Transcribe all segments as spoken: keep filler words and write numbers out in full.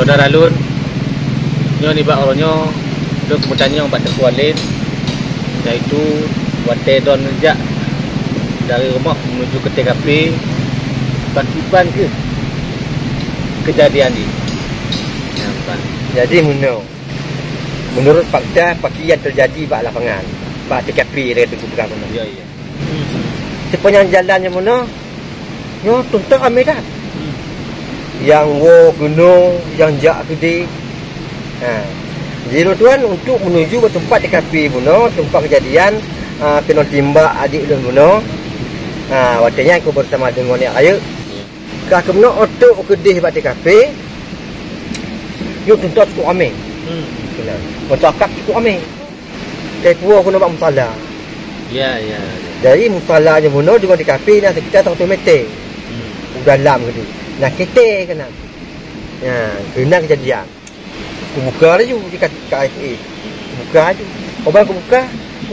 Syedara lôn, nyoe nibak uroe nyoe, lôn kumeutanyong bak Teungku Alin, yaitu watée droeneuh jak dari rumoh menuju ke T K P, pakriban keuh keujadian jih? Nyan, Pak. Jadi meunoe, meunurot fakta pakriban nyang teujadi bak lapangan, bak T K P lagée Teungku peugah meunoe. Ya, ya. Sepanjang jalan nyang meunoe, nyoe tuntok ramé that. Hmm. Nyang woe keunoe, nyang jak keudeh. Ha. Jadi lôn tuan untuk menuju bak teumpat T K P bunoe, teumpat keujadian, ha, keunong timbak adik lôn bunoe. Ha, watée nyan aku bersama deungon Nek Rayeuk. Ka keunoe oto keudeh bak T K P, nyoe tuntok cukup ramé. Hmm. Keunoe. Masyarakat cukup ramé. Teupuwoe keunoe bak musala. Ya, ya, ya. Jadi musala nyoe bunoe deungon T K P na sekitar seratus meter. Hmm. U dalam keudeh. Na K T keunan. Ya, keunan keujadian. Kubuka laju di ka-, K S A. Kubuka laju. Óh ban kubuka,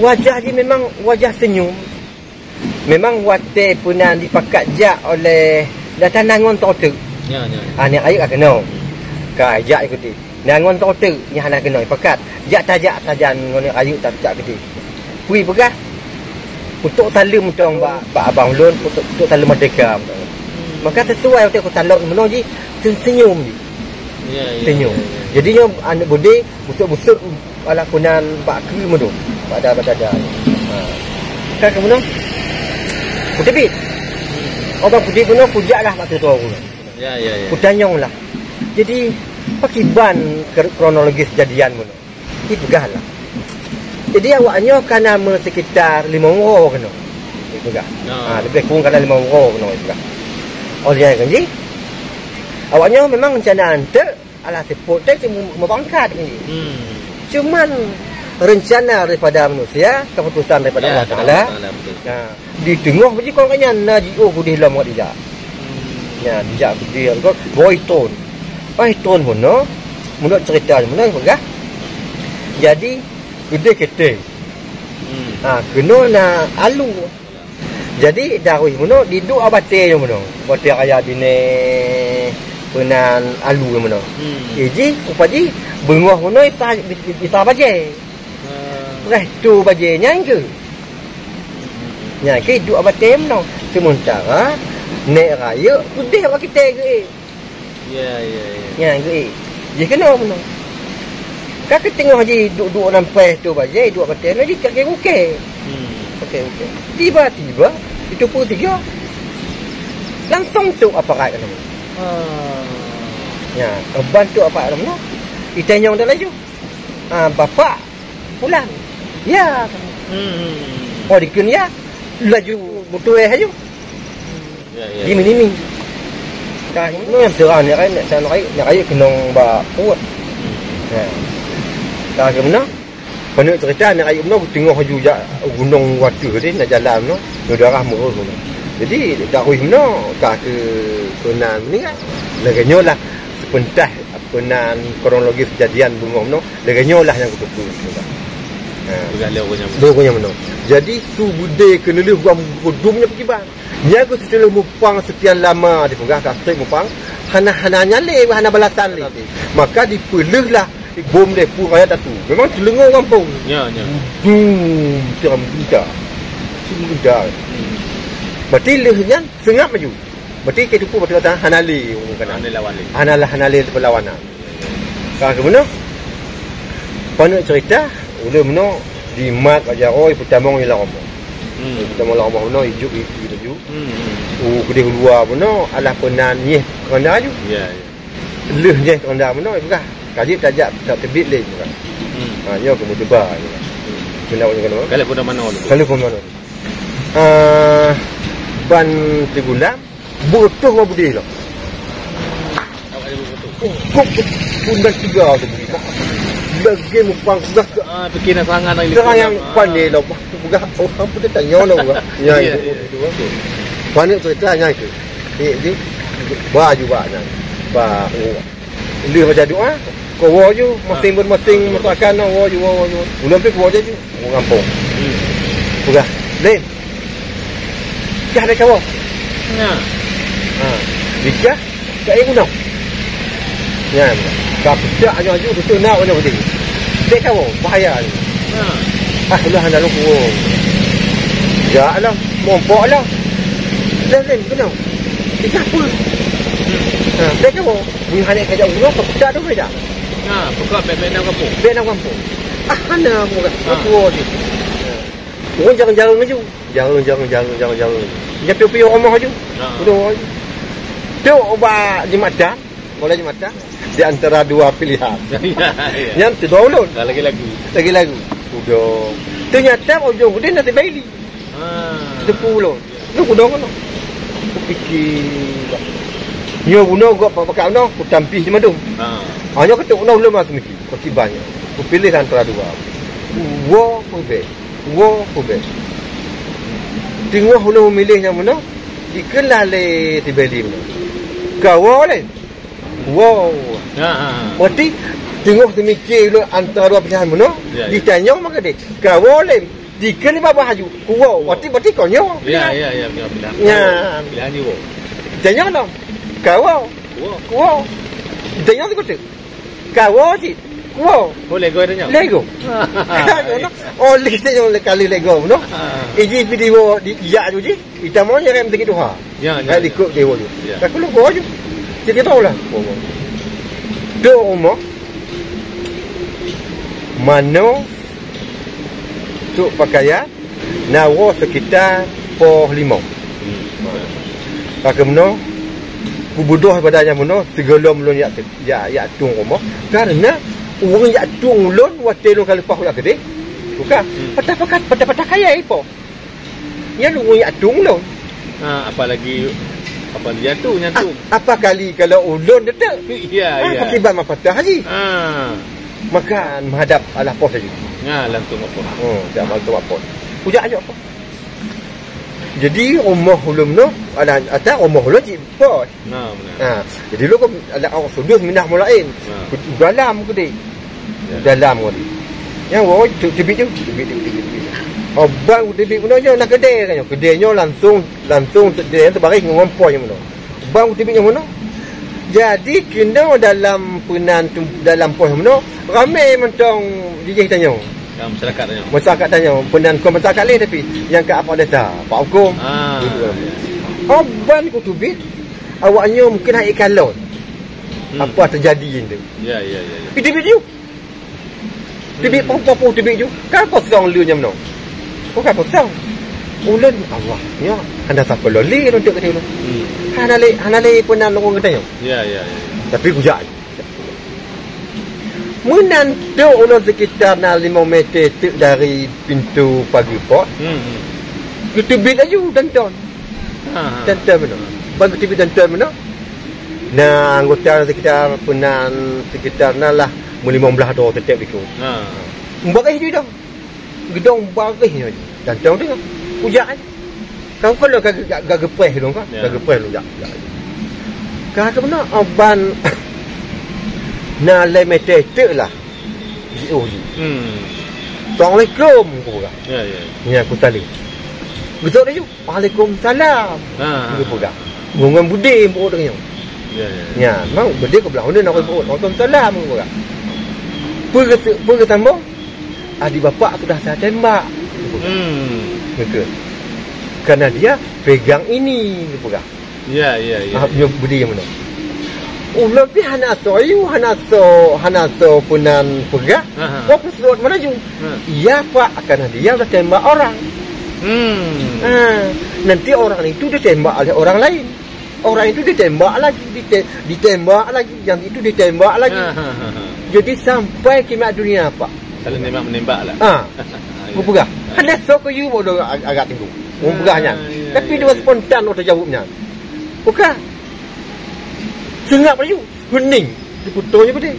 wajah jih memang wajah senyum. Memang watée peunan jipakat jak oleh, data na ngon toh teuk. Ya, ya. Ah, Nek Rayeuk ka keunoe. Ka jak ikuti. Na ngon toh teuk nyang hana keunoe pakat. Jak tajak sajan ngon Nek Rayeuk tajak keudeh. Kui peugah, untuk saleuem mantong bak, bak abang lôn, untuk, untuk saleuem merdeka mantong. Hmm. Maka sesuai watée kusaleuem meunoe jih, se-, senyum jih. Ya, ya, senyum. Ya, ya. Jadi nyoe aneuk beudé, busut-busut ala keunan bak keu meudong, bak dada-dada. Ha. Ka keunoe, kuteubiet. Óh ban kuteubiet keunoe, kujaklah bak tutoe keunoe. Ya, ya, ya. Kutanyonglah. Jadi, pakriban kro-, kronologis kejadian keunoe? Ipeugahlah. Jadi, awaknyoe ka na meusekitar limong uroe keunoe. Ipeugah. Nah. Ha, leubeh kurang ka na limong uroe keunoe, ipeugah. Óh lheueh nyan kan jih, awaknyoe memang rencana eunteuk alah seupôt teuh cuma meubangkat nyan. Hmm. Cuman rencana daripada manusia, keputusan daripada Ya, Allah Taala. Allah Taala, betul. Nah, di teungoh biji kon nyan na jiôh keudeh lom ngon ijak. Hmm. Nah, dijak keudeh kon boi ton. Pai ton bunoe, menurut cerita bunoe peugah. Jadi keudeh K T. Hmm. Ha, keunoe na alu. Jadi, daruih bunoe diduek batée nyang bunoe. Batée raya binéh peunan alu nyang bunoe. Hmm. Iji, upa jih, beungoh bunoe isa, isa bajée. Ah. Preh tu bajée nyan keuh. Nyan keuh duek batée bunoe. Sementara, Nek Rayeuk keudeh bak kitai geuék. Ya, ya, ya. Nyan geuék. Jih keunoe bunoe. Ka keuteungoh jih duek-duek lam preh tu bajée, duek batée na jih cak gukée. Hmm. Okey, okey. Tiba-tiba, itu pun tiga. Langsung tu aparat keunoe. Ah. Ya, ban tu aparat keunoe. Itanyong dah laju. Ah, bapak pulang. Ya. Hmm. Oh, dikeun ya. Laju beutôi laju. Ya, ya. Di mini-mini. Ka nyoe nyang seurang Nek Rayeuk, Nek Rayeuk, Nek Rayeuk keunong bak pruet. Ya. Ka keunoe, paneuk cerita Nek Rayeuk bunoe geuteungoh laju jak gunong wateuh deh, na jalan bunoe, nyoe darah meureuh bunoe. Jadi, daruih bunoe ka keu-, keunan meuninggai. Lagée nyoe lah seupeuntah peunan kronologis kejadian beungoh bunoe, lagée nyoe lah nyang kuteupeue. Ha. Peugah lé ureueng nyan. Lé ureueng nyan bunoe. Jadi, su beudé keuneulheueh gam geudum nyan pakriban. Nyan keuh siteulheueh mupang sekian lama dipeugah ka trép mupang, hana, hana nyang lé, hana balasan lé. Maka dipeulheueh lah bom lé peue rakyat atu. Memang teuleungoe gampông. Ya, ya. Dum, teuram geuda. Sungguh geuda. Hmm. Berarti lheueh nyan seungab laju. Berarti keu teupeu beutôi hana lé ureueng keunan. Hana lé lawan lé. Hana, hana lé perlawanan. Ka keunoe, paneuk cerita, ulôn bunoe dimat bak jaroe peutamong lam rumoh. Hmm. Peutamong lam rumoh bunoe, ijuk i, i laju. Hmm, hmm. U keudeh u luwa bunoe, alah peunan nyieh keuranda laju. Ya, ya. Lheueh nyieh keuranda bunoe, ipeugah, ka jeuet tajak, ta-, teubiet lé, ipeugah. Hmm. Ha, nyoe keumeudeuba, ipeugah. Hmm. Keunan ureueng keunoe. Ka lheueh peutamong manoe laju. Ka lheueh peutamong manoe. Ah, ban teugulam, Beutoh ngon beudé lom. Kok pun dah tiga tu beudé. Lagée mupang peugah keu Ah, pike na serangan lagi. Serangan nyang Ah. pandai lom. Bah, peugah, oh, ampun, dia tanya lom, bah. Ya, Ya, ya, ya. Itu, itu, itu. Paneuk cerita nyan itu. Eh, dia, bah, juga nyan. Bah, oh. Lheueh baca doa, ka woe ju, masing-masing Ah. masakan na woe ju, woe, woe ju. Ulôn pih ka woe ju, woe gampông. Hmm. Peugah, "Lin, jah deh ka woe." Nah. Ha. Dijah, ka éh gunong. Nyan, ka peucak nyoe aju, beutôi na nyoe geude. Dek kawoe, bahaya nyoe. Ha. Ah, ulah hana lôn kuwoe. Ya Allah, mumpok lah. Lem, lem, keunoe. Ija peue? Ha, dek kawoe. Meunyoe hana kajak uroe, ka peucak tu beda. Ha, peucak bek-bek nam gampông. Bek nam gampông. Ah, hana aku kan. Ha. Kuwoe je. Ha. Ureueng jareueng-jareueng aju. Jareueng, jareueng, jareueng, jareueng, jareueng. Nyan piôh-piôh rumoh aju. Ha. Udah aju. Tu ubak jeumaat. Mulai mata di antara dua pilihan. Ya, ya. Nyan tu dua ulôn. Dah lagi lagu. Lagi lagu. Udah. Ternyata ujong geude na Tibaili. Ha. Tepu ulôn. Lu kudo ngono. Kupikir. Nyoe bunoe gop pakai bunoe, kutampih di madum. Ha. Hanya ketuk bunoe ulôn masih mikir. Kutiba nyoe. Kupilih antara dua. Wo, kubek. Wo, kubek. Teungoh ulôn memilih nyang bunoe, dikeue lé Tibaili bunoe. Kawoe lé. Wow. Ha, ha, ha. Berarti teungoh teumikir lôn antara dua pilihan bunoe, ya, ya, ditanyong maka deh. Kawoe lé, dikeue lé babah aju. Wow. Berarti, berarti kau nyoe. Ya, ya, ya, ya, pilihan. Ya. Pilihan ni, wow. Ditanyong dong. Kawoe. Wow. Wow. Ditanyong tu kata. Kawoe cit. Wow. Oh, lego ditanyong. Lego. Oh, lego ditanyong kali lego, no? Ha. Iji video di, ya, aju ji. Ita mau nyerem sikit tuha. Ya, ya, ya. Likot dia wajib. Ya. Tapi lu kau aju. Jadi tahu lah. Dok rumah. Mano. Cuk pakaian. Nawo sekitar poh lima. Hmm. Pakemno. Kubudoh pada nyang meno. Segelom lon yak, yak, yak tung rumah. Karena. Orang yak tung lon. Watelu kali pah yak gede. Bukan. Hmm. Patah pakat, patah-patah kaya ipo. Nyan ureueng jak tueng lôn. Ha, apalagi, apalagi jatuh nyan tu. Ah, apa kali kalau ulôn teuteuek? Ya, ah, ya. Pakiban mah patah lagi. Ha. Makan menghadap alah pos lagi. Nah, langsung apa? Oh, dah langsung apa? Ujak aja apa? Jadi rumah ulôn tu ada atas rumah ulôn cik pos. Nah, benar. Ha, jadi lu kan ada orang sudut minah mulain. Nah. Dalam ke dik? Ya. Dalam ke dik? Yang woi tu tebit tu, tebit, tebit, tebit, tebit. Oh, bang tebit mana je nak kedai kan? Kedai nyo langsung, langsung kedai tu baris ngompol je mana. Bang tebit yang mana? Jadi kena dalam penan tu, dalam pos mana? Ramai mentong jijih tanya. Yang masyarakat tanya. Masyarakat tanya, penan kau masyarakat lain tapi yang kat apa desa, Pak Hukum. Ah, gitu. Oh, ban ku tebit. Awaknyo mungkin hai ikalon. Hmm. Apa terjadi tu? Ya, ya, ya, ya. Tibit ju. Tibit pom pom tibit ju. Kan kosong lu nyam no. Bukan kosong. Ulun Allah. Ya, hana sapa loli untuk kata ulun. Hmm. Hana le, hana le pun nak nunggu kata nyo. Ya, ya, ya. Tapi kujak. Meunan tu ulun sekitar na lima meter tu dari pintu pagi pot. Hmm, hmm. Kutubit laju tonton. Ha, ha. Teuntèe meunoe. Ban geuteubiet teuntèe meunoe, na anggota sekitar peunan, sekitar na lah meulimong blaih droe teuntèe biko. Ha. Mubareh ju dong. Geudong bareh nyoe ju. Teuntèe deungoe. Ujak aja. Kau kan ka, ka, ka geupreh dong kan? Ya. Ka geupreh lom jak, jak. Ka keunoe ban na lhèe meter teuk lah. Jiôh ju. Hmm. Assalamualaikum, kupeugah. Ya, ya. Nya kusaleuem. Geusok laju. Waalaikumsalam. Ha. Dia peugah. Ngon budé buet nyoe. Ya, ya. Nya, mau budé ke belah. Udah nak buet. Waalaikumsalam, dia peugah. Peue geusambong? Adik bapak sudah saya tembak. Hmm. Gitu. Karena dia pegang ini, dia peugah. Ya, ya, ya. Ah, dia budé yang mana? Ulôn pih hana soe, hana soe, hana soe peunan peugah. Aha. Kok peuseuôt meulaju. Ha. Iya, Pak, karena dia udah tembak orang. Hmm. Ha, nanti orang itu ditembak oleh orang lain. Orang itu ditembak lagi, dite-, ditembak lagi, yang itu ditembak lagi. Ha, ha, ha, ha. Jadi sampai kiamat dunia, Pak. Saling nembak menembak lah. Ha. Ya. Kupeugah. Hana soe keu you bodoh ag-, agak tinggi. Kupeugah nyan. Ya, ya, ya. Tapi dia spontan waktu jawabnya. Bukan. Seungap laju. Hening. Diputoe je beudé.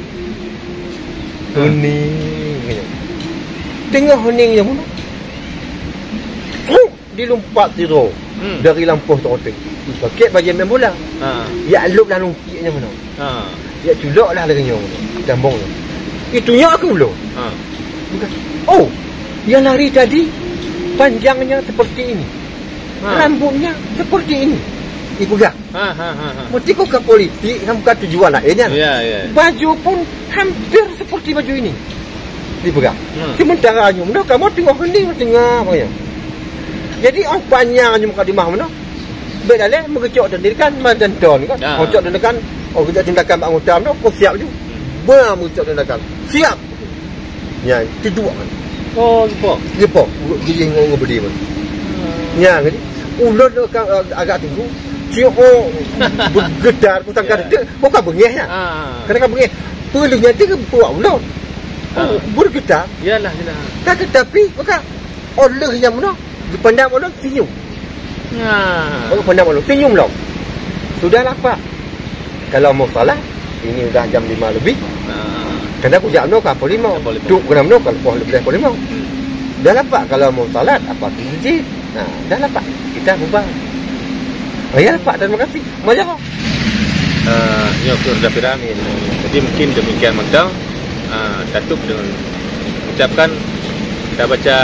Hmm. Hening je. Teungoh hening nyang bunoe. Truk dilumpat sidroe. Hmm. Dari lampôh trok teuk. Pakèk bajèe main bola. Ha. Yak lôb lam lungkiek nyang bunoe. Ha. Yak culok lah lagèe nyoe. Tambong nyoe. Itu nyoe aku ulôn. Ha. Bukan. Oh, yang lari tadi panjangnya seperti ini. Ha. Rambutnya seperti ini. Dipeugah. Ha, ha, ha, ha. Meusti ka politik, kan bukan tujuan lain nyan. Ya, ya. Baju pun hampir seperti baju ini. Dipeugah. Hmm. Sementara nyoe, meunoe kamoe teungoh hening, teungoh apa ya. Jadi, oh, panjang nyoe mukadimah meunoe. Bèk daleh, meugeucok tindakan, macam ton kan. Ya. Oh, cok tindakan, oh, geucok tindakan bak anggota meunoe, kok siap ju. Hmm. Ba meugeucok tindakan. Siap. Nyan, teuduek kan. Oh, geupo. Geupo, geujieng ngon ureueng beudé. Hmm. Nyan, jadi, ulôn tu ka, agak tunggu. Ciok, oh, bergetar, ku sangka. Ya. Dia, bukan bengeh ya. Ah. Kadang kan bengeh. Peuleuh nyan tu buat ulôn. Ah. Oh, bergetar. Yalah, yalah. Tapi, tapi, bukan. Oh, lheuh nyang meunoe, geupandang ulôn senyum. Nah. Oh, pandang ulôn senyum lom. Sudah lapak. Kalau mau salat, ini udah jam lima lebih. Nah. Kena kujak meunoe ka pukul lima. Ka pukul lima. Duk kena meunoe ka lepas lebih pukul lima. Hmm. Dah lapak kalau mau salat, apa tu masjid? Nah, dah lapak. Kita bubar. Oh, ya lapak, terima kasih. Maja. Ah, nyoe keu Raja Firamin. Jadi mungkin demikian mantong. Ah, tatup dengan ucapkan, kita baca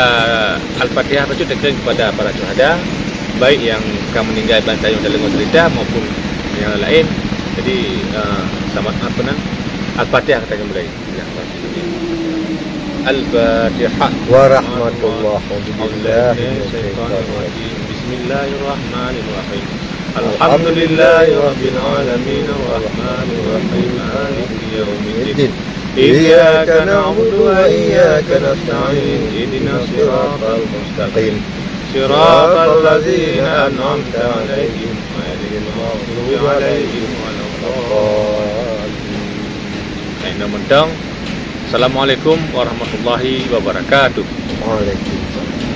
Al-Fatihah bacut kepada para syuhada, baik yang ka meninggal ban tayong dalam cerita maupun yang lain. Jadi, ah, selamat apa nan? Al-Fatihah kita akan mulai. Al-Fatihah. Warahmatullah. Bismillahirrahmanirrahim. Alhamdulillahi rabbil alamin, arrahmanir rahim, maliki yaumiddin. Iyyaka na'budu wa iyyaka nasta'in. Ihdinas siratal mustaqim. Siratal ladzina an'amta 'alaihim, ghairil maghdubi 'alaihim waladdallin. Hai, na mantong. Assalamualaikum warahmatullahi wabarakatuh. Waalaikumsalam.